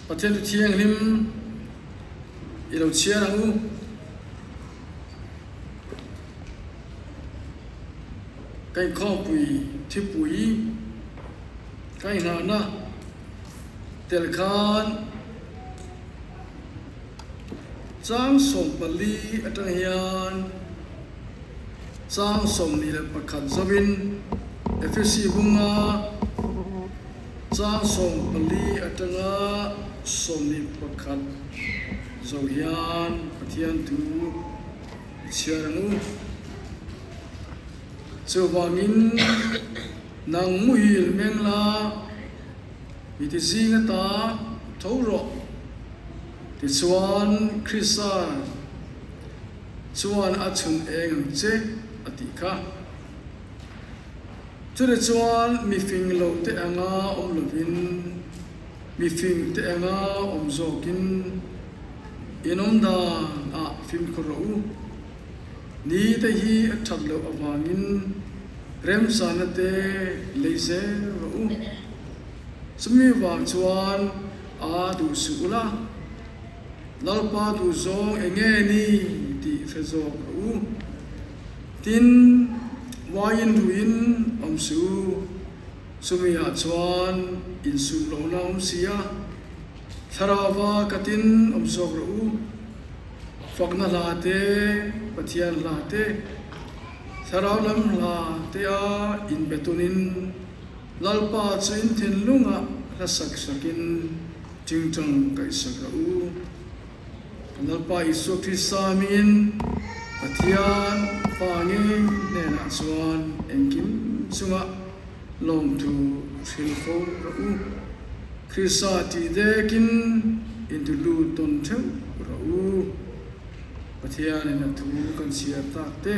Pathian Thu Thianghlim i lo chhiar ang u. Ka inkhawmpui thipui ka inghahna tel khan chang 14 atang hian chang 21 zauhin Efesi bunga chang 14 atanga 21 zo hian Pathian thu i chhiar ang u. Chuvangin nang muhil meng la, mi ti zing ata tho rawh. Tichuan Krista chuan a chhun eng ang che a tih kha. Chutah chuan mi fing lo te anga awm lovin, mi fing te anga awm zawkin in awm dan ah fimkhur rawh u. Ni te hi a that loh avangin remchana te lei zel rawh u. Chumi vang chuan a duh suh ula, Lalpa duh zawng eng nge ni tih hre zawk rawh u. Tin, uaiin ruiin awm suh u, chumi ah chuan insum lohna awm si a, thlarauva katin awm zawk rawh u. Fakna hla te, Pathian hla te, Thlarau lam hla te a inbe tunin Lalpa chu in thinlungah hla sak sakin tingtang kaihsak rawh u. Kan Lalpa Isua Krista hmingin Pathian Pa ngei hnenah chuan engkim chungah lawmthu hrilh fo rawh u. Krista tih dekin intulut tawn theuh rawh u. Pathianin a thu kan chhiar tak te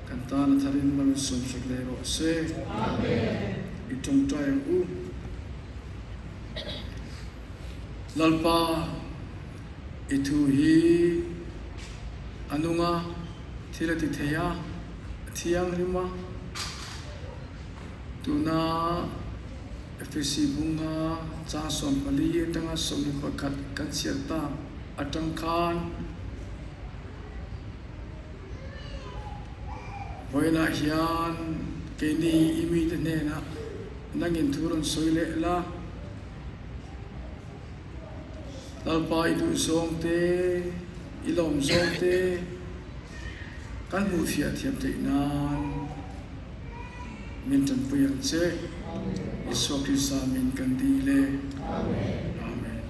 kan tan a tharin mal sawmsak leh rawh se. I tawngtai ang u. Lalpa, i thu hi a nung a, thil a ti thei a, a thianghlim a. Tuna Efesi bunga chang 14 atanga 21 kan chhiar tak atang khan vawiinah hian keini i mite hnenah nangin thu rawn sawi leh la, Lalpa i duh zawng te, i lawm zawng te kan hmuh fiah thiam theih nan. Min tanpui ang che. Isua Krista min kan dil e. Amen.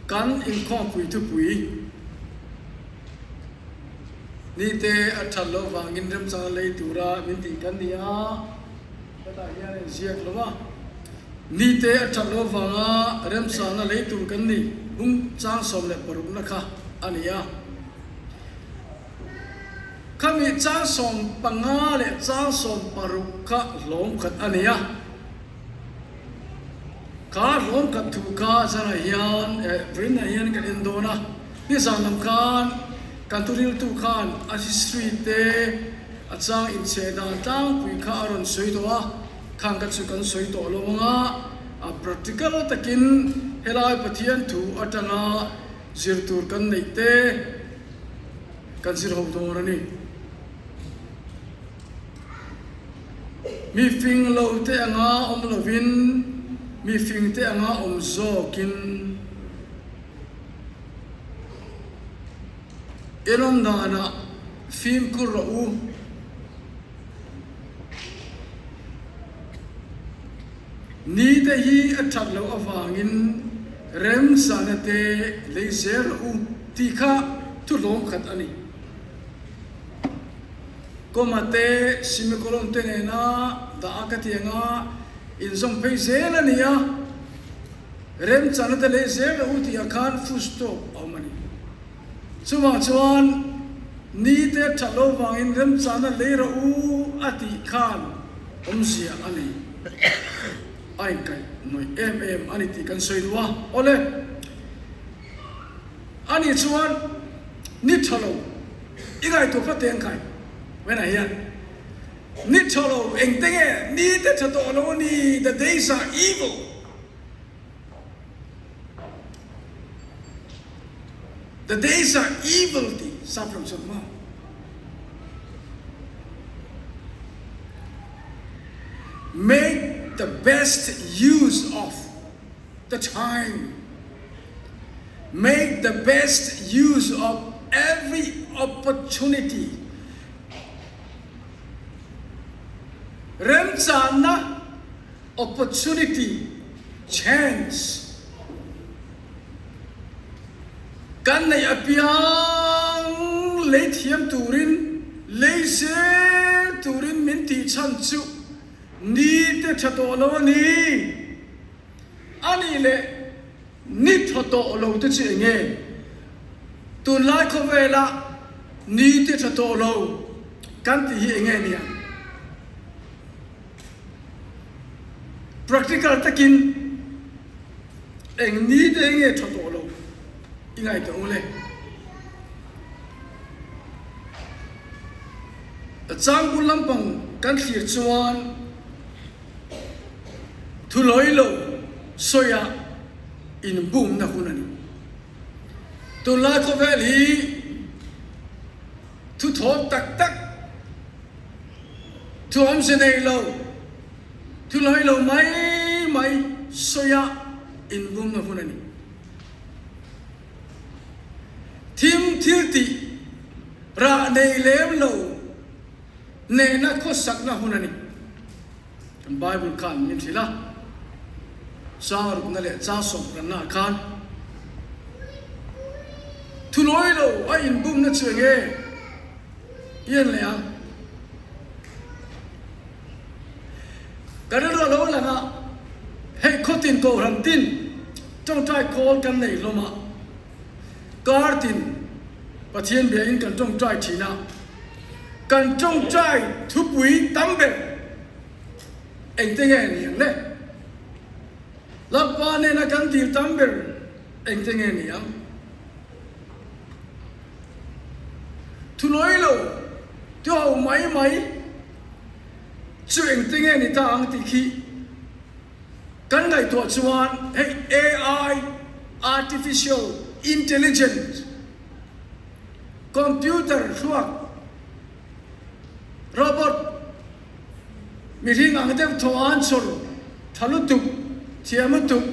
Kan inkhawmpui thupui Ni te a that loh vangin remchang lei tura min tih kan ni a, hetah hian a inziak lo a. Ni te a that loh vanga remchangna lei tur kan ni bung chang 16 na kha a ni a. Khami chang 15 leh chang 16 kha hlawm khat a ni a. Kha hlawm khat thu kha zanah hian eh vawiinah hian kan en dawn a. Nizan lam khan kan thuriltu khan a history te a chang inchhe dan tlangpui kha a rawn sawi tawh a, khang kha chu kan sawi tawh lo ang a, a practical takin helai Pathian thu atanga zir tur kan neih te kan zir ho dawn a ni. Mi fing lo te anga awm lovin mi fing te anga awm zawkin. Elawm danah fimkhur rawh u. Ni te hi a that loh avangin remchana te lei zel rawh u tih kha thu hlawm khat a ni. Comma te semicolon te nena dah a ka ti anga inzawm phei zel a ni a. Remchana te leh zel rawh u tihah khan full stop a awm a ni. Chuvang chuan ni te that lo vangin remchana lei rawh u a tih khan awmzia a nei. A inkaih hnawih em em a ni tih kan sawi duh a. Awle! Ani chuan ni tha lo i ngaihtuah phawt teh ang khai. Wenah hian ni tha lo engte nge ni te tha tawh lo a ni, the days are evil. The days are evil tih sap ram chuan maw? Make the best use of the time. Make the best use of every opportunity. Remchanna opportunity, chance, kan neih apiang lei thiam turin, lei zel turin min tih chhan chu ni te tha tawh lo a ni. A nih leh ni tha tawh lo te chu eng nge? Tunlai khawvela ni te tha tawh lo kan tih hi eng nge nia? Practical takin eng ni te nge tha tawh lo i ngaihtuah u le. Chang bul lampang kan thlir chuan thu lawi lo sawi ah inbumna hun a ni. Tunlai khawvel hi thu thawm tak tak Thu awmze nei lo, thu lawi lo mai mai sawi a inbumna hun a ni. Thim thil tih rah nei lem lo nena khawsakna hun a ni. Kan Bible khan min hrilh a, Chang rukna leh chang sawmranna khan thu lawi lo a inbumna chu eng nge? I en leh ang. Ka rilru a lo lang a, hei khawtin kohhran tin tawngtai khawl kan nei hlawm a, kar tin Pathian biain kan tawngtai thin a, kan tawngtai thupui tam ber engte nge ni ang le? Lalpa nena kan dil tam ber engte nge ni ang? Thu lawi lo, thu ho mai mai chu engte nge ni ta ang tih khi kan ngaihtuah chuan hei AI, Artificial Intelligence, Computer thluak, Robot, mihring ang deuh thaw an chawr tha lutuk, thiam lutuk,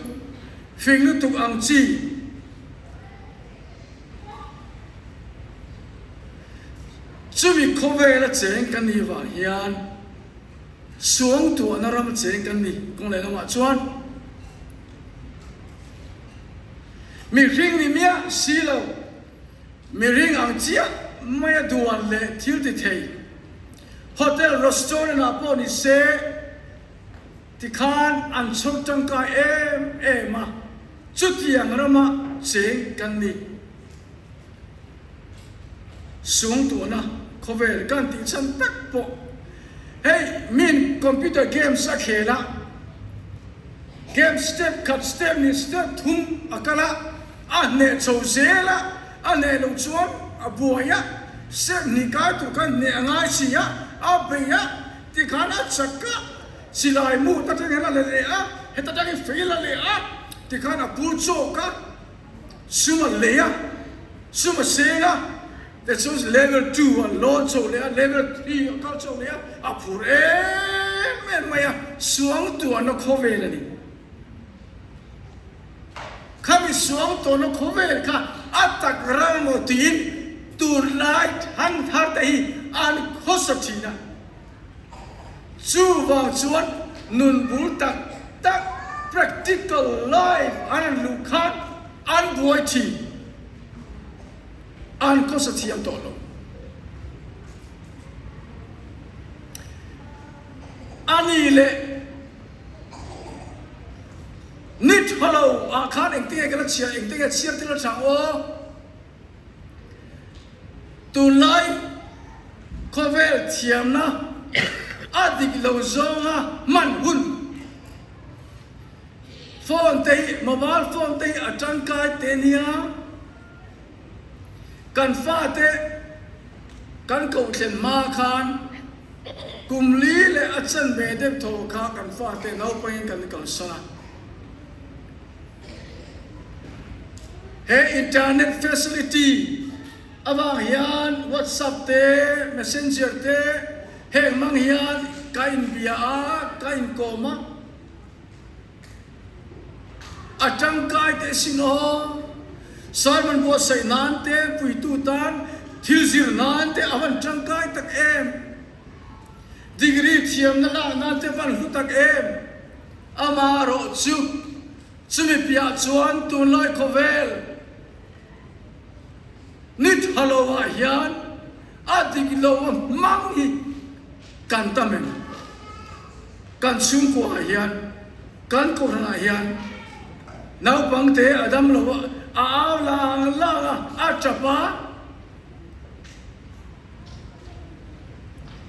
fing lutuk ang chi. Chumi khawvela cheng kan nih vang hian suangtuahna ram cheng kan ni kawng leh lamah chuan mihring ni miah si lo, mihring ang chiah maia duan leh thil ti thei hotel restaurant ah pawh ni se tikhan an chhawr tangkai em em a. Chutiang rama cheng kan ni. Suangtuahna khawvel kan tih chhan tak pawh hei min computer games a khel a, game step khat step hnih step thum a kal a, a hneh chho zel a, a hneh loh chuan a buai a, step hnih kai tur khan hneh a ngai si a, a bei a, tikhan a chak a. Silai mu ta tang hian a la leh a, heta tangin fei a la leh a, tikhan a pul chawk a, sum a lei a, sum a seng a, tichuan level two a lawn chho leh a, level three a kal chho leh a, a phur em em mai a, suangtuahna khawvel a ni. Khami suangtuahna khawvel kha a tak ram maw tiin tunlai thangthar te hi an khawsa thin a. Chuvang chuan nun bul tak tak, practical life, an rawn luh khan an buai thin, an khawsa thiam tawh lo. A ni leh ni tha lo ah khan engtin nge ka la chhiar, engtin nge chhiar te la tha ang aw? Tunlai khawvel thiamna a dik lo zawnga hman hun phone te hi mobile phone te hi a tangkai te nia. Kan fate kan koh thlen hma khan kum li leh a chanve deuh tho kha kan fate naupangin kan kalsan a. He internet facility avang hian WhatsApp te, Messenger te heng hmang hian ka inbia a, ka inkawm a. A tangkai teh sin aw. Sermon buatsaih nan te, puitu tan thil zir nan te a van tangkai tak em. Degree thiamna lak nan te van hlu tak em. Amaherawh chu, chumi piah chuan tunlai khawvel ni tha lo ah hian a dik lo a hmang hi kan tam em? Kan chhungkua ah hian, kan kohhran ah hian naupang te a dam lo a, a au lang lang a, a tap a.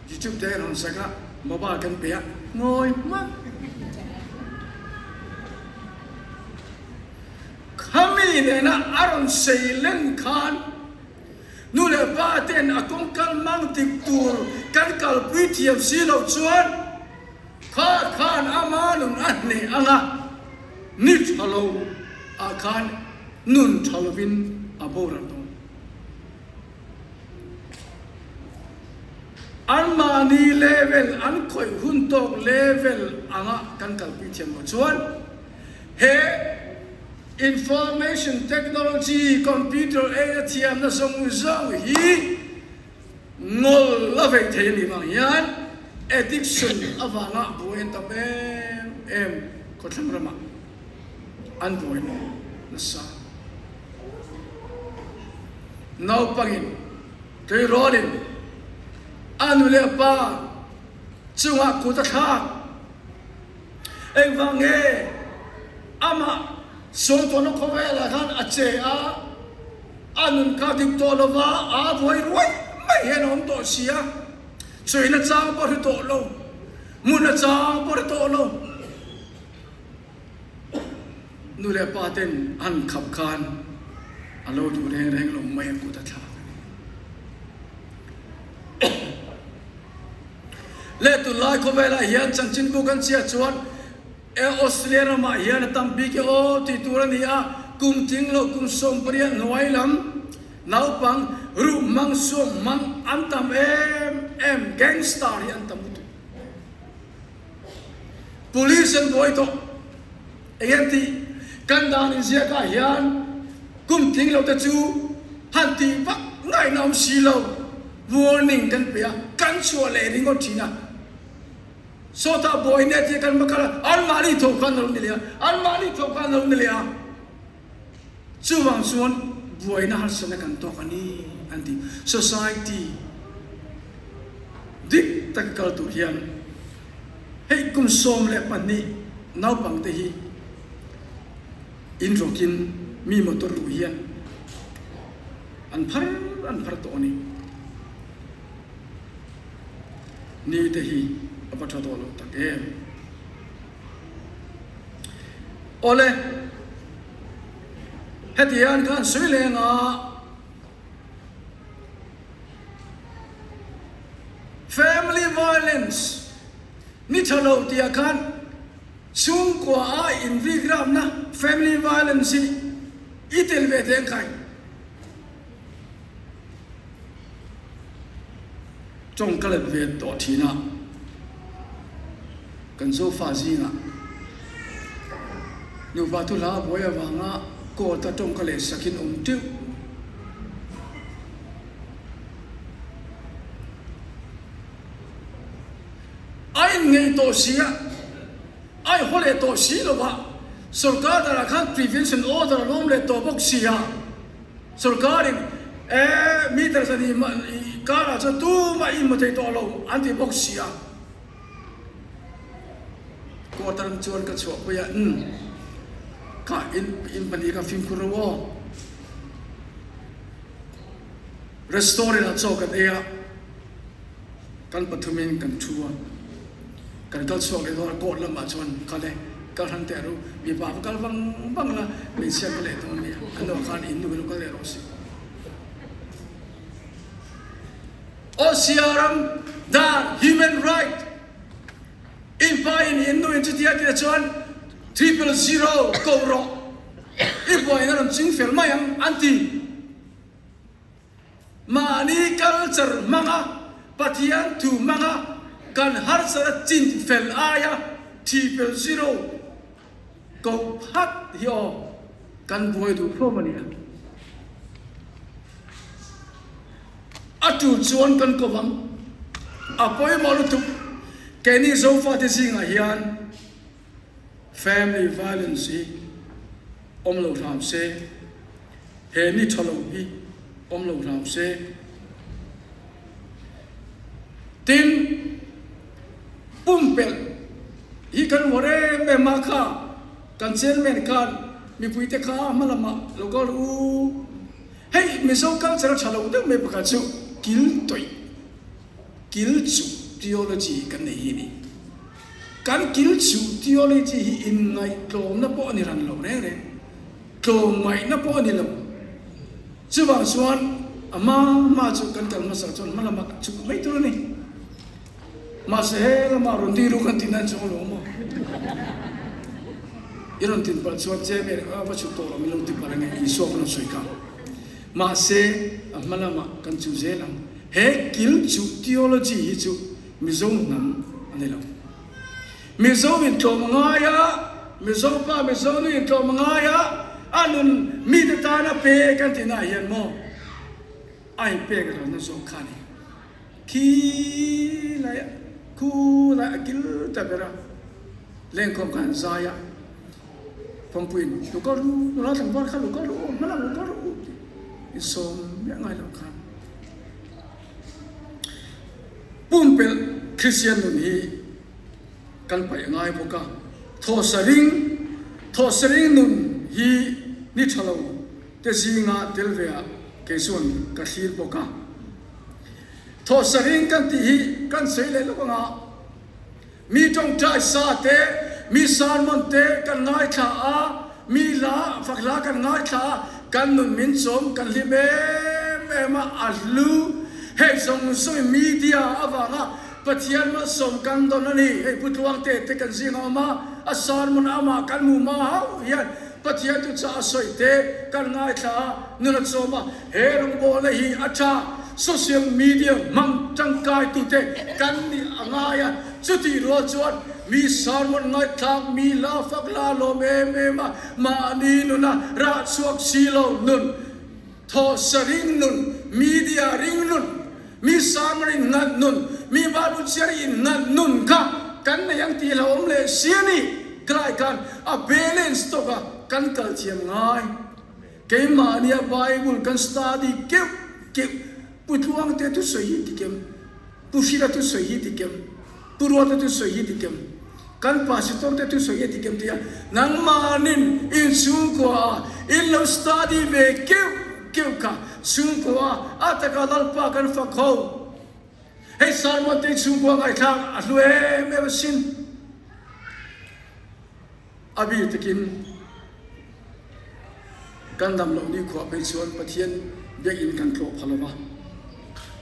YouTube te kan hawn sak a, mobile kan pe a, ngawi hmak. Khami nena a rawn sei len khan nu leh pa ten a kawng kal mang dik tur kan kalpui thiam si loh chuan kha khan ama nun a hneh ang a, ni tha lo ah khan nun tha lovin a boral dawn. Anmahni level, an khawih hun tawk level anga kan kalpui thiam loh chuan he Information technology, computer ei a thiamna zawng zawng hi ngawl a vei thei a nih vang hian addiction avanga buai an tam em em khawthlang ramah an buai nasa. Naupangin tleirawlin a nu leh a pa chungah kut a thlak. Engvang nge amah sawmtawna khawvelah khan a che a, a nun kha dik tawh lova aa buai ruai mai hian a awm tawh si a, chawina chang pawh hre tawh lo, hmuna chang pawh hre tawh lo. Nu leh pa ten an khap khan a lo duh reng reng lo mai a kut a thlak a ni. Leh tunlai khawvelah hian chanchinbu kan chhiat chuan e Australia ramah hian a tam bik e aw tih tur a ni a, kum tling lo kum 80 hnuai lam naupang ruh hmang suam hmang an tam em em gangster hi an tam lutuk. Police an buai tawh eng em tih kan dan inziakah hian kum tling lo te chu han tih vak ngaihna awm si lo warning kan pe a, kan chhuah leh ringawt thin a. Sawtah buai nia tia kan va kal a, anmahni tho khan a lo ni leh a, anmahni tho khan a lo ni leh a. Chuvang chuan buaina harsatna kan tawk a ni an ti. Society dik taka kal tur hian hei kum 12 naupangte hi inrawkin mi motor ruh hian an phar an phar tawh a ni. Ni te hi a va tha tawh lo tak em. Awle, heti hian khan sawi leng a, Family violence ni tha lo tih ah khan chhungkua a inrikramna family violence hi i tel ve teh ang khai. Tawng ka let ve tawh thin a, kan Zofa zingah nupa thu hla buai avanga court a tawng ka leh sakin awm teuh. A inngeih tawh si a, a inhaw leh tawh si lo va, sorkar darah khan prevention order a lawm leh tawh bawk si a. Sorkarin e meter zan i karah chuan tumah i inhmu thei tawh lo an ti bawk si a. Court aṭang chuan ka chhuahpui a, Umm, kha in in pahnih kha fimkhur ro aw. Restaurant ah chaw kan ei a, kan pathumin kan thu a, kan kal chhuak leh dawn a, court lamah chuan kal e. Kal hran teh ru, mipa va kal vang vang la, hmeichhia ka leh dawn nia, a nuah khan in nu hi lo kal leh rawh si. Asia ram dan, human right, in pa in in nu in chutia tih chuan 000 ko rawh i buaina rawn ching fel mai ang an ti. Mahni culture hmanga Pathian thu hmanga kan harsat chin fel aia 000 ko phat hi aw kan buai duh fo a nia. A tu chuan kan ko vang. A pawimawh lutuk keini Zofate zingah hian family violence hi awm lo hram se, he ni tha lo hi awm lo hram se. Tin, pumpelh hi kan uar em em a kha kan chairman khan mipuite kha hma lamah lo kal u. Hei Mizo culture a tha lo deuh mai pakhat chu kil tawih, kil chuh theology kan nei hi a ni. Kan kil chuh theology hi inngaihtlawmna pawh a ni ran lo reng reng, tlawmngaihna pawh a ni lo. Chuvang chuan a hma hma chu kan kal hmasa chuan hma lamah kan chhuk mai tur a ni. Mahse he lamah rawn ding ru kan ti nan chuang lo maw? I rawn tin palh chuan che ber a va chhuk tawh lo min lo ti palh ange Isua ka rawn sawi kha. Mahse a hma lamah kan chu zel ang. He kil chu theology hi chu Mizo hnam a ni lo. Mizo in tlawm a ngai a, Mizo pa Mizo nu in tlawm a ngai a, a nun mite tana pe kan tihna ah hian maw a inpek lohna zawk kha a ni. Khi lai khu lai a kil ta ber a, lengkhawm kha an zai a, Pawngpuiin lo kal ru, nula tlangval kha lo kal ru, hmalam lo kal ru tih insawm miah ngai lo khan pumpelh Kristian nun hi kan paih ngai bawk a, thawhsa ring, thawhsa ring nun hi ni tha lo te zinga tel ve ah kei chuan ka thlir bawk a. Thawhsa ring kan tih hi kan sawi leh lawk anga mi tawngtai sa te, mi sermon te kan ngaithla a, mi hla fak hla kan ngaithla a, kan nun min chawm kan hlim em em a, a hlu. Hei zawng zawng in media avanga Pathian malsawm kan dawn a ni. Hei Pu Tluangte te kan zing a awm a, a sermon amah kan hmu hma hauh hian Pathian chu chah a sawi te kan ngaithla a, nun a chawm a, he rawngbawlna hi a tha, social media hmang tangkai tute kan nih a ngai a, chutih rual chuan mi sermon ngaihthlak mi la fak la lawm em em a, mahni nuna rah chhuak si lo nun, thawhsa ring nun, media ring nun, mi sermon in nghat nun, mi Bible chhiar in nghat nun kha kan nei ang tih hlauhawm leh si a ni. Khlai khan a balance tawk a kan kal thiam ngai. Keimahnia Bible kan study keuh keuh, Pu Tluangte thusawi hi tikem, Pu Hrila thusawi hi tikem, Pu Ruata thusawi hi tikem, kan Pastor te thusawi hi tikem tia nangmahnin inchhungkua ah in lo study ve keuh keuh kha chhungkua a taka Lalpa kan fak ho. Hei sermon te chhungkua ngaihthlak a hlu em em asin. A bik takin kan dam loh ni khuah phei chuan Pathian biakinn kan tlawh pha lo va,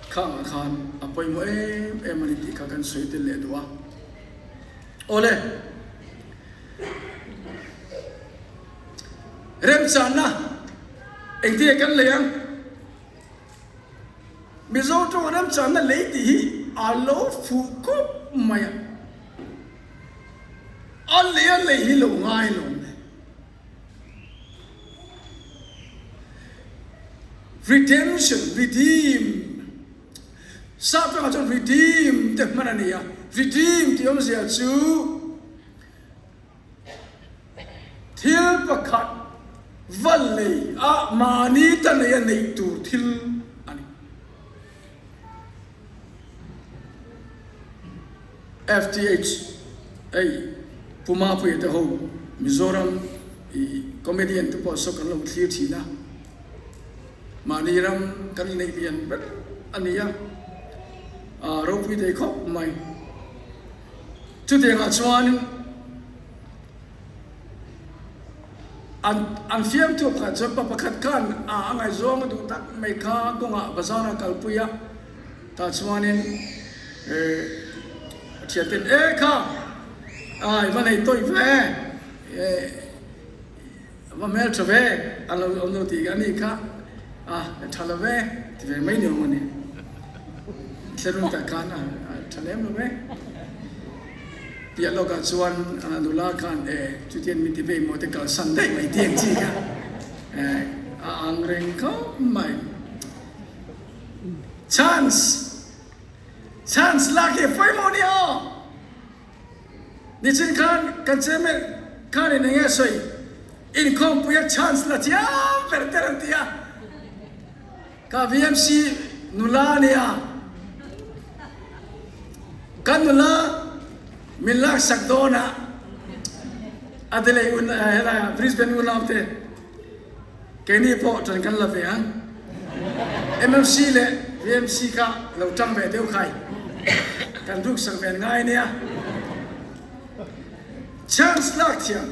khangah khan a pawimawh em em a ni tih kha kan sawi tel leh duh a. Awle, remchanna engtin nge kan lei ang? Mizo tawng remchanna lei tih hi a lo fuh khawp mai a. A lei a lei hi lo ngai lo mai. Redemption, redeem, sap tawngah chuan redeem te hman a ni a. Redeem tih awmzia chu Thil pakhat va lei a mahni ta nei a neih tur thil a ni. FTH, Hei Pu Mapuia te ho Mizoram i comedian te pawh saw kan lo thlir thin a, mahni ram kan inneih lian ber a ni a, ropui thei khawp mai. Chutiangah chuan an an fiamthu pakhat chuan pa pakhat khan a a ngaihzawng a duh tak mai kha kawngah bazar a kalpui a. Tah chuanin a thianten, E kha, i va nei tawih ve, va hmel tha ve, a lo awm lo tih a nih kha, a tha lo ve ti ve mai ni awm a ni. Thlerun tak khan a tha lem lo ve. Piah lawkah chuan nula khan e chutian min ti vei maw te kalsan daih mai tih ang chi kha a ang reng khawp mai. Chance Chance lak hi pawimawh nia aw. Nichin khan kan chairman khanin eng nge sawi inkhawmpuia chance la thiam ber ter an ti a. Ka VMC nula a nia. Kan nula min laksak dawn a Adelaide un helai Brisbane unaute keini pawh tan kan la ve ang. MMC leh VMC kha lo tang ve deuh khai. Kan ruksak ve ngai nia. Chance lak thiam.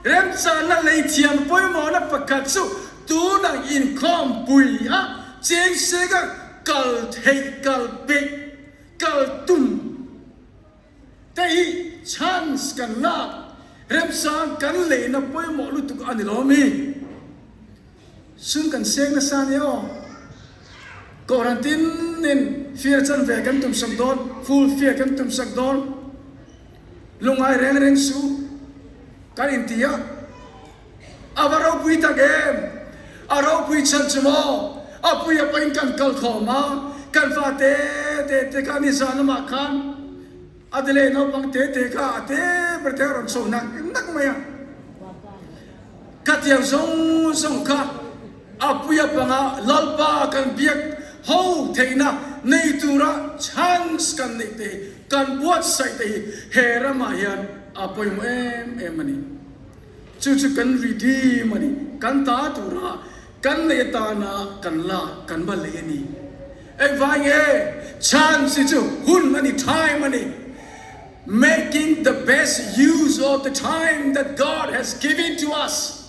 Remchana lei thiam pawimawhna pakhat chu tunang inkhawm pui a chengsenga kal theih kal peih kal tum te hi chance kan lak remchang kan leina pawimawh lutuk a ni lo mi? Sum kan seng nasa nia aw. Kohhran tinin fir chanve kan tumsak dawn, full fare kan tumsak dawn. Lungngai reng reng su kan inti a, a va ropui tak em? A ropui chhan chu maw? A pui a pahin kan kal khawm a, kan fa te te te kha nizan lamah khan Adelaide naupang te te kha a te ber te a rawn chho nak nak mai a. Khatiang zawng zawng kha a pui a panga Lalpa kan biak ho theihna nei tura chance kan neih te hi, kan buatsaih te hi he ramah hian a pawimawh em em a ni. Chu chu kan redeem a ni, kan ta tura kan neih atana kan la kan va lei a ni. Engvai nge chance hi chu hun a ni, time a ni. Making the best use of the time that God has given to us.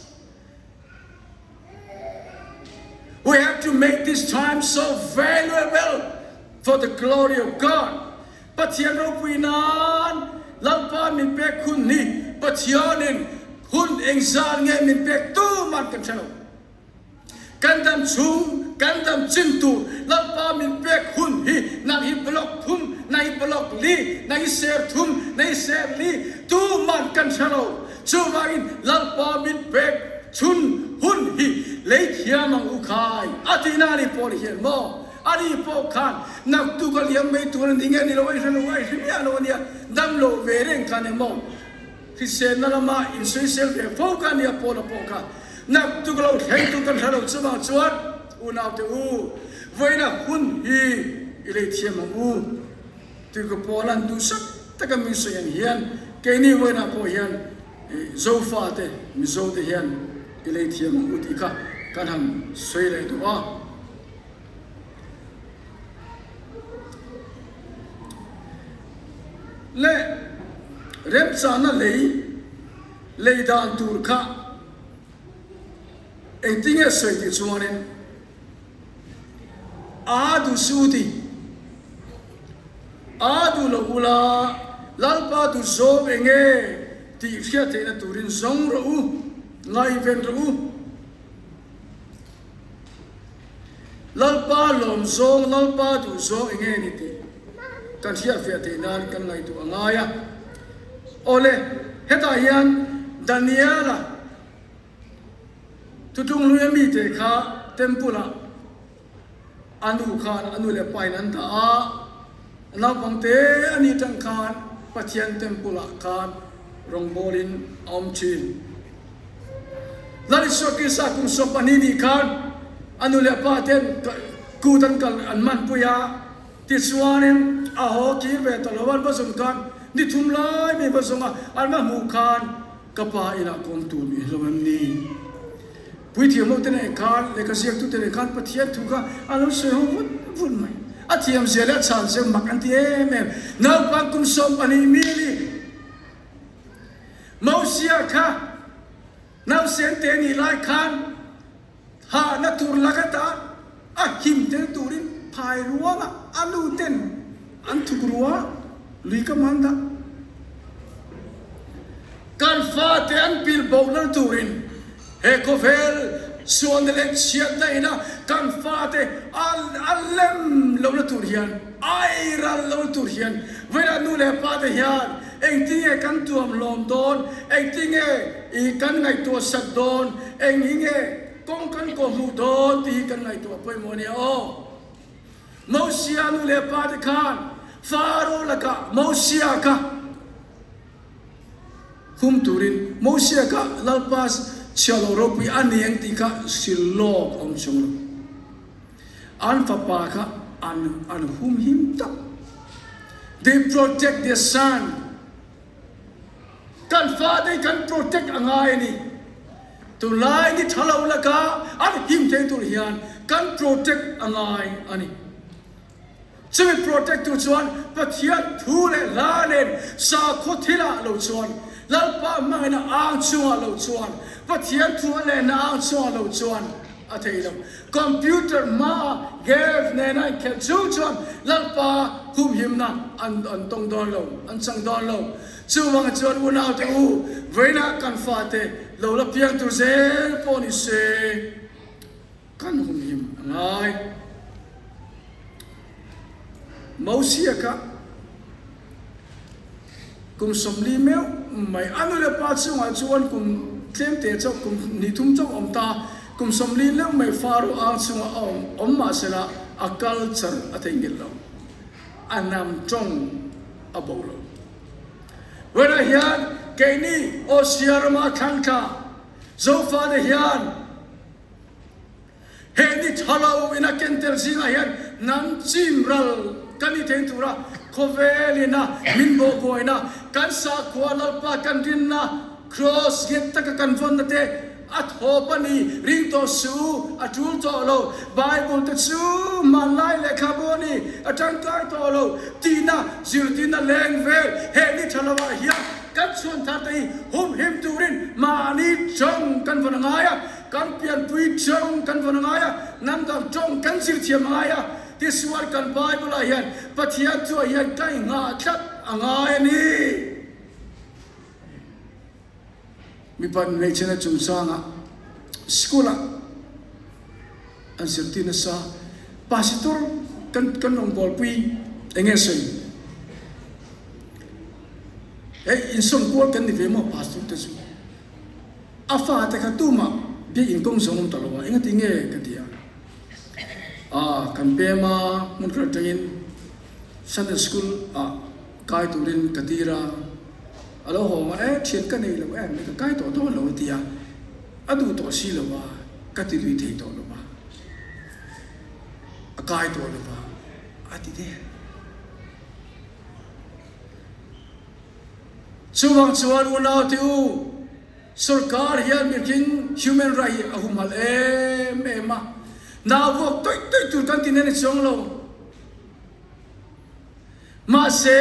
We have to make this time so valuable for the glory of God. Pathian ropui nan Lalpa min pek hun hi Pathianin hun engzal nge min pek tu man kan hre lo. Kan dam chung, kan dam chin tur Lalpa min pek hun hi nang hi block thum, nang hi block li, nang hi ser thum, nang hi ser li, tuman kan hre lo. Chuvangin Lalpa min pek chhun hun hi lei thiam ang u khai a ti na ni Paul hian maw? Ani pawh khan naktuk a liam mai tur a ni nge ni lo a i hre lo a i hre miah lo a nia, dam lo ve reng khan emaw Hriselna lama insawisel ve fo ka nia Paula pawh kha naktuk lo thleng tur kan hre lo chuvang chuan unaute u vawiina hun hi i lei thiam ang u tih ka Paula'n duhsak taka min sawi ang hian keini vawiinah pawh hian Zofate Mizote hian i lei thiam ang u tih kha kan han sawi leh duh a. Leh remchana lei lei dan tur kha engtinge sawi tih chuanin a duh su ti a duh lo ula Lalpa duh zawng enge tih hriat theihna turin zawng rawh u, ngaihven rawh u. Lalpa lawm zawng, Lalpa duh zawng eng nge ni tih kan hriatfiah theih nan kan ngaihtuah a ngai a. Awle, hetah hian Daniela thutlung hlui a mite kha temple ah a nu khan a nu leh pa in an dah a, naupangte a nih tang khan Pathian temple ah khan rawngbawl in a awm thin. Lal Isua Krista kum 12 nih khan a nu leh pa ten kut an kal an manpui a, tichuanin a haw kir ve ta lo. An va zawng khan ni thum lai mai va zawng a, an va hmuh khan ka pa inah kawm tur ni hlauh em ni? Puithiam ho te nen khan lehkha ziaktu te nen khan Pathian thu kha an lo sawi ho vut vut mai. A thiam zia leh a chhan zia mak an ti em em. Naupang kum 12 mi a ni. Mosia kha nausen te nih lai khan hahna tur lak ata a him tel turin. phai ruangah a nu ten an thuk rua lui ka man dah. Kan fate an pil bo lo turin he khawvel sualna leh chhiatna ina kan fate a lem lo na tur hian, ai ral lo na tur hian vawilah nu leh pa te hian engtinge kan tuam hlawm dawn, engtinge kan ngaihtuah sak dawn, eng hi nge kawng kan kawhhmuh dawn tih hi kan ngaihtuah pawimawh a nia aw. Mosia nu leh pa te khan Faro lakah Mosia kha hum turin Mosia kha Lalpa chhiahlo ropui a ni ang tih kha hrilh lawk a awm chung lo. An fapa kha an an hum him tak. They protect their son. Kan fate hi kan protect a ngai a ni. Tunlai ni tha lo laka an him thei tur hian kan protect a ngai a ni. Chumi protect tu chuan Pathian thu leh hla nen sakhaw thilah lo chuan, Lalpa hmangaihna ang chungah lo chuan, Pathian thu a lenna ang chungah lo chuan a thei lo. Computer hmaa Gav nena inkhelh chung chuan Lalpa humhimna an an tawng dawn lo, an chang dawn lo. Chuvangah chuan unaute u, vawiinah kan fate lo la piang tur zel pawh ni se, kan humhim a ngai. Mosia kha kum 40 meuh mai a nu leh pa chungah chuan kum tlemte chauh kum hnih thum chauh awm ta, kum 40 leuh mai Faro ang chungah a awm awm mahsela a culture a theihnghilh lo, a hnam tawng a bo lo. Vawiinah hian keini Asia rama thlang thla Zofate hian He ni tha lo in a ken tel zingah hian hnam chim ral kan ni thei tura khawvel ina min bawh buaina, kan sakhua Lalpa kan rinna, Kraws nghet taka kan vawnna te a thawp a ni, ring tawh su, a tul tawh lo, Bible te chu hmanlai lehkhabu a ni, a tangkai tawh lo tihna zirtirna leng vel he ni tha lo ah hian kan chhuan thar te hi humhim turin mahni tawng kan vawn a ngai a. Kan pianpui tawng kan vawn a ngai a, hnam dang tawng kan zir thiam a ngai a, tisual kan Bible ah hian Pathian chuah hian ka inghah tlat a ngai a ni. Mipa hmeichhena chungchangah school ah an zirtir nasa, Pastor kan kan rawngbawlpui eng nge sawi? Hei insawm kual kan ni ve maw Pastor te chu? A fate kha tumah biak inkawng zawng awm ta lo a, engati nge ka ti a. Aa, kan pem a, hmun khat atangin Sunday School ah kai turin ka tir a, a lo haw a, e thian ka nei lo em mai, ka kai tawh dawn lo a ti a, a duh tawh si lo a, ka ti lui thei tawh lo a, a kai tawh lo a, a ti der. Chuvang chuan unaute u, sorkar hian mihring human right hi a humhalh em em a, nau vuak tawih tawih tur kan ti nen a chuang lo. Mahse,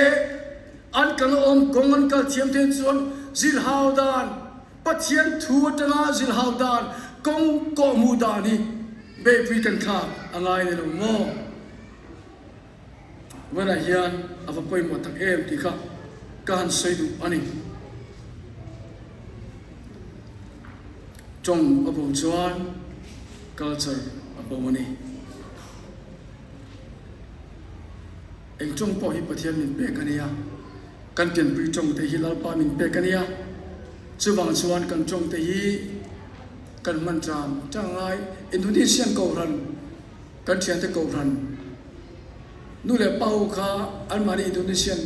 an kal awm kawng an kal thiam theih chuan zilhau dan, Pathian thu atanga zilhau dan, kawng kawhhmuh dan hi beihpui kan thlak a ngai ni lo maw? Vawiinah hian a va pawimawh tak em tih kha ka han sawi duh a ni. Tawng a bo chuan culture a bo a ni. Eng tawng pawh hi Pathian min pek a nia, kan pianpui tawng te hi Lalpa min pek a nia, chuvang chuan kan tawng te hi kan hman ṭam ṭang ngai. Indonesian Kohhran Kan thiante kohhran nu leh pa ho kha anmahni Indonesian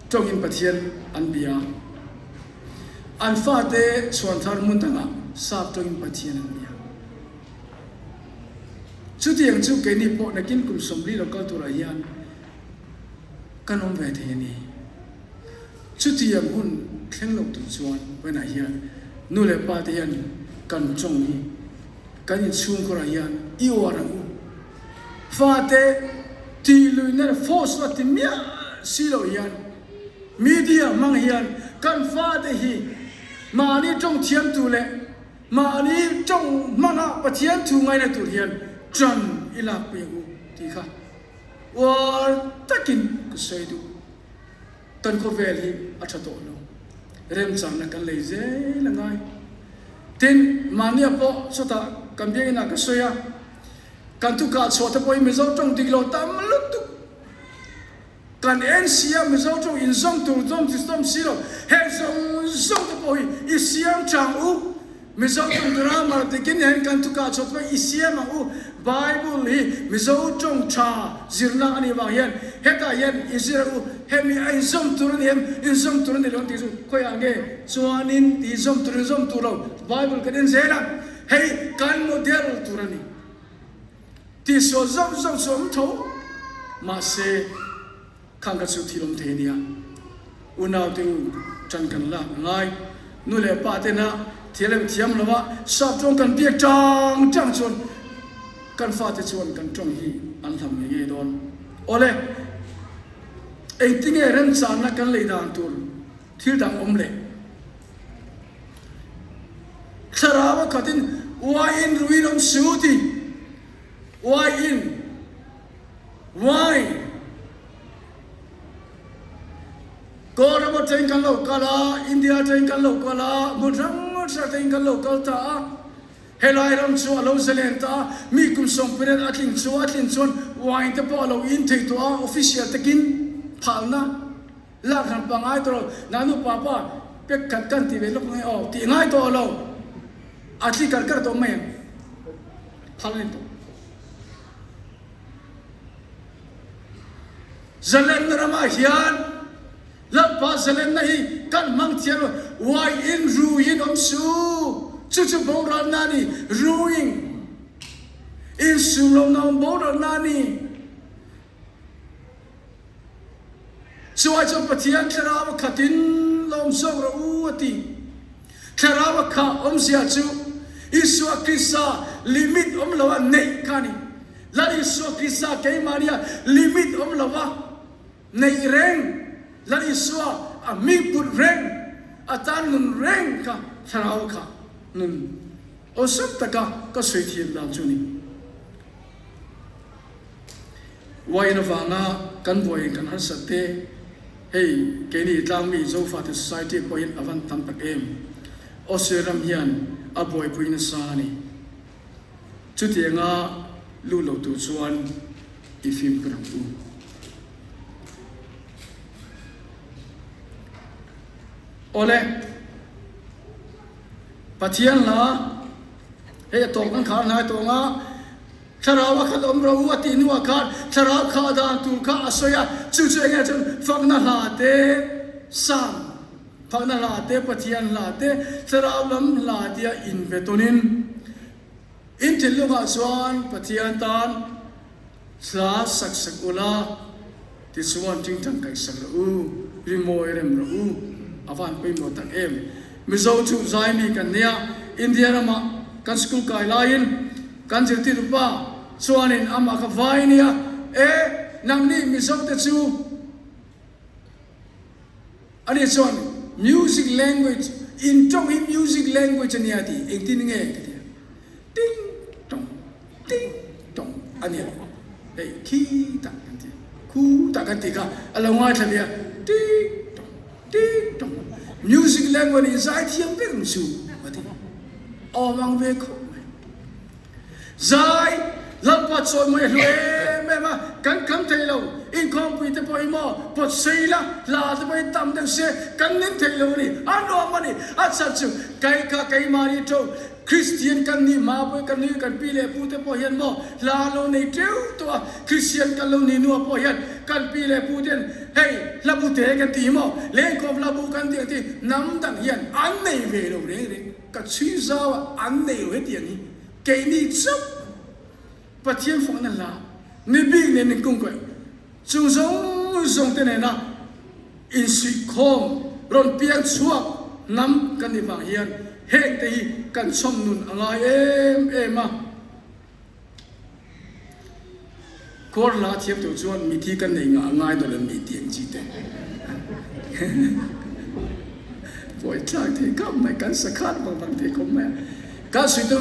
tawngin Pathian an bia a, an fate chhuan thar hmun dangah sap tawngin Pathian an bia. Chutiang chu keini pawh nakin kum 40 lo kal turah hian kan awm ve thei a ni. Chutiang hun thleng lo tur chuan vawiinah hian nu leh pa te hian kan tawng hi Kan inchhungkhawrah hian i uar ang u. Fate tih luihna leh force la ti miah si lo hian media hmang hian kan fate hi mahni tawng thiam tur leh mahni tawng hmanga Pathian thu ngaina tur hian tan i lakpui ang u. tih kha uar takin ka sawi duh. Kan khawvel hi a tha tawh lo. Remchangna kan lei zel a ngai. Tin, mahnia pawh chutah kan biakinah ka sawi a, kan thukah chhuah te pawhin Mizo tawng dik lo tam lutuk. Kan en si a, Mizo tawng inzawm tur zawm chi zawm si lo. Heng zawng zawng te pawh hi i siam chang u. Mizo tawng grammar dikin hian kan thukah chhuah te pawh i siam ang u. Bible hi Mizo tawng tha zirna a nih vang hian hetah hian i zir ang u. Hemi a inzawm tur a ni em? Inzawm tur a ni lo tih chu khawiah nge chuanin tih zawm tur inzawm tur lo Bible kan en zel a, hei kan model tur a ni. Tihsual zauh zauh chu awm tho mahse khang kha chu thil awm thei a nia. Unaute u tan kan lak a ngai. Nu leh pa tena thil em thiam lo a sap tawng kan biak tang tang chuan kan fate chuan kan tawng hi an hlam ngei ngei dawn. Awle, engtinge remchanna kan lei dan tur thil dang awm leh? Thlarau a khatin uaiin ruin awm su ti. Uaiin, wine. Kawl ram atangin kan lo kal a, India atangin kan lo kal a, hmun hrang hrang atangin kan lo kal ta a. Helai ram chu a lo zalen ta a, mi kum 18 a tlin chu a tlin chuan wine te pawh a lo in thei tawh a, official takin phalna. Lak hran pa ngai tawh lo, nanu papa pek khat kan ti ve lawk nge aw tih ngai tawh lo, a thli kar kar tawh mai ang, phal a ni tawh. Zalenna ramah hian Lalpa zalenna hi kan hmang thiam lo, uaiin ruiin awm su, chu chu boralna a ni, ruing insum lohna awm boralna a ni. Chuai chuan Pathian Thlarau a khatin lawm zawk rawh u a ti. Thlarau a khah awmzia chu Isua Krista limit awm lo a neih kha a ni. Lal Isua Krista keimahnia limit awm lo a neih reng, Lal Isua a hming put reng, a tan nun reng kha Thlarau a khah nun awlsam taka ka sawi thiam dan chu a ni. Uain avanga kan buaiin kan harsat te, hei keini tlangmi Zofate Society pawhin a van tam tak em. Australia ram hian a buaipui nasa a ni. Chutianga lut lo tur chuan i fimkhur ang u. Awle, Pathian hla hei a tawk kan khar hnai tawh ang a. Thlarau a khat awm ro u a tih hnuah khan thlarau khah dan tur kha a sawi a, chu chu enge chuan fakna hla te, Psalm, fakna hla te, Pathian hla te, thlarau lam hla tia inbe tawnin in thinlungah chuan Pathian tan hla sak sak ula tichuan tingtang kaih sak rawh u, rimawi rem rawh u, a van pawimawh tak em. Mizo chu zaimi kan nia, India ramah kan school kai laiin, Kan zirtirtu pa chuanin amah kha vai nia, E, nangni Mizote chu a nih chuan music language, in tawng hi music language a nia ti, engtin nge ka ti a, ting tawng, ting tawng a nia, hei khi tak kan ti, khu tak kan ti kha a lo ngaithla ve a, ting tawng, ting tawng, music language in zaithiam vek ang chu a ti. Awm ang ve khawp mai. Zai, Lalpa chawimawi a hlu em em a, kan kham thei lo. Inkhawmpui te pawh hi maw pawt sei la, hla te pawh hi tam deuh se, kan ning thei lo a ni. A nuam a ni. A chhan chu kei kha keimahni tho Kristian kan nih hma pawh kan nui kan pi leh pu te pawh hian maw hla lo nei teuh tawh a, Kristian kan lo nih hnuah pawh hian kan pi leh pu ten hei hla bu te kan ti hi maw lengkhawm hla bu kan tih ang ti hnam dang hian an nei ve lo reng reng. Ka chhui zau a, an nei lo hetiang hi keini chauh Pathian fakna hla ni bik nen in kungkaih chung zawng zawng te nena insuihkhawm rawn piang chhuak hnam kan nih vang hian heng te hi kan chhawm nun a ngai em em a. Kawr hla thiam tur chuan mithi kan nei ngah a ngai dawn em ni tih ang chi te pawi thlak thei khawp mai, kan sa khat vang vang thei khawp mai a. Ka sawi chu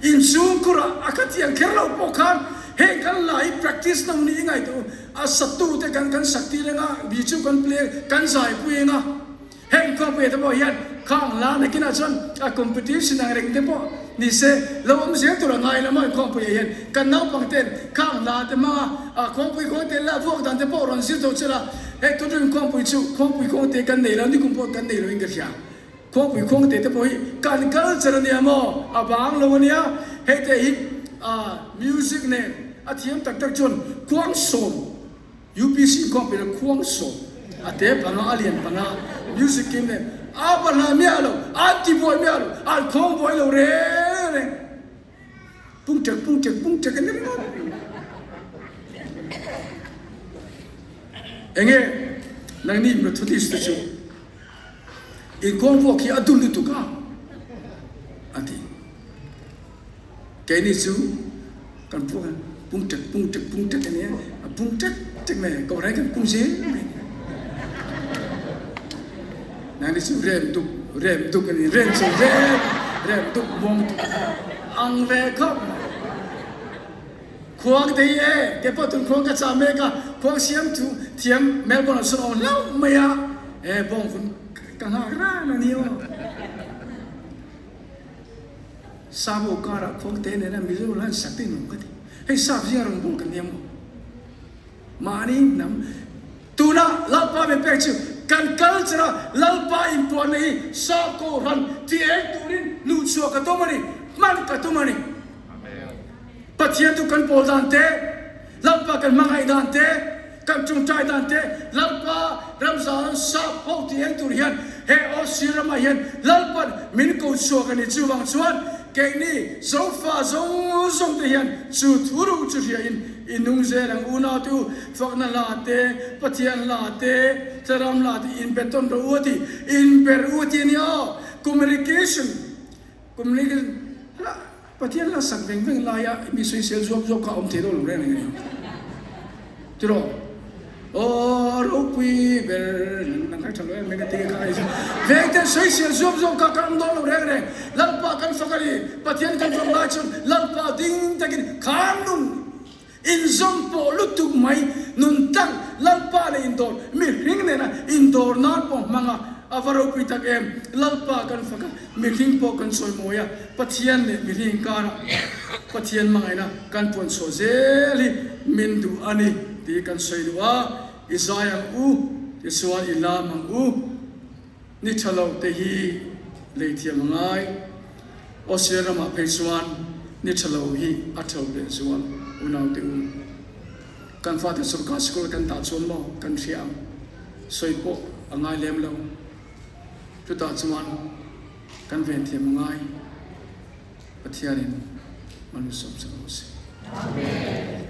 inchhungkhur ah a kha thiang kher lo pawh khan. Heng kan la hi practice na hun hi i ngaihtuah u. A satu te kan kan sak tir anga, bi chu kan play kan zai pui anga. Heng khawpui te pawh hian khang la nakinah chuan a competition ang reng te pawh ni se lo awm zel tur a ngai lo maw khawmpuiah hian kan naupang ten khang la te hmanga a khawmpui kawng te la vuak dan te pawh rawn zir tho chela hei tuntum khawmpui chu khawmpui kawng te kan nei lo nikum pawh kan nei lo in ka hria khawmpui kawng te te pawh hi kan culture a nia maw a bang lo a nia hei te hi a music nen a thiam tak tak chuan khuangsawm UPC khawp in a khuang sawm a te panga a lian panga music kim nen a va hla miah lo an ti buai miah lo an khawng buai lo reng reng pung tek pung tek pung tek a ni ringawt enge nangni Methodist te chu in khuang vuak hi a dul lutuk a a ti. Keini chu kan pung a, pung ṭek pung ṭek pung ṭek a nia, a pung ṭek ṭek mai a, kohhran kan pung zel mai. Nangni chu rem duk rem duk a ni, rem chu rem rem duk muang duk ang ve khawp mai. Khuang te hi e, kei pawh tun khuang ka chah mek a, khuang siam thu thiam Melbourne ah sawn a awm hlauh mai a, e bawng hun ka nghak ran a ni aw. Savo karah khuangte nena Mizo lan sak te nuam ka ti. Hei sap zinga rawn bul kan nia maw? Mahni hnam tuna Lalpa min pek chu kan culture a Lalpa inpuanna hi sap kohhran ti eng turin luhchhuah ka tum a ni, hman ka tum a ni. Pathian chu kan pawl dan te, Lalpa kan hmangaih dan te, kan tungtai dan te, Lalpa ramza sap ho ti eng tur hian he Aussie ramah hian Lalpan min ko chhuak a ni. Chuvang chuan keini Zofa zawng zawng te hian chu thu ruh chu hria in i nung zel ang. Unau te u, fakna hla te, Pathian hla te, Tlaram hla te inbe tawn rawh u a ti. Inbe rawh u a ti a nia aw. Communication, communication, hla. Pathian la sak veng veng laia mi sawisel zuap zuap kha a awm thei dawn lo reng reng a ni. Tiraw? Aw ropui ber nang kha tha lo em mai ka ti kha ka veng ten sawisel zuap zuap kha kan awm dawn lo reng reng. Lalpa kan fak a ni. Pathian kan fak lai chuan Lalpa ding takin khan nun inzawm pawh lutuk mai nun tlang Lalpa leh indawr mihring nena indawr nan pawh hmang a, a va ropui tak em! Lalpa kan fak a, mihring pawh kan sawi mawi a, Pathian leh mihring inkarah Pathian hmangaihna kan puan chhuah zel hi min duh a ni tih kan sawi duh a, i zai ang u, tichuan i lam ang u. Ni tha lo te hi lei thiam a ngai. Australia ramah phei chuan ni tha lo hi a tho leh zual unau te u. Kan fate sorkar sikul kan dah chuan maw kan hria ang sawi pawh a ngai lem lo. Chutah chuan kan ven thiam a ngai. Pathianin malsawm sak rawh se. Amen.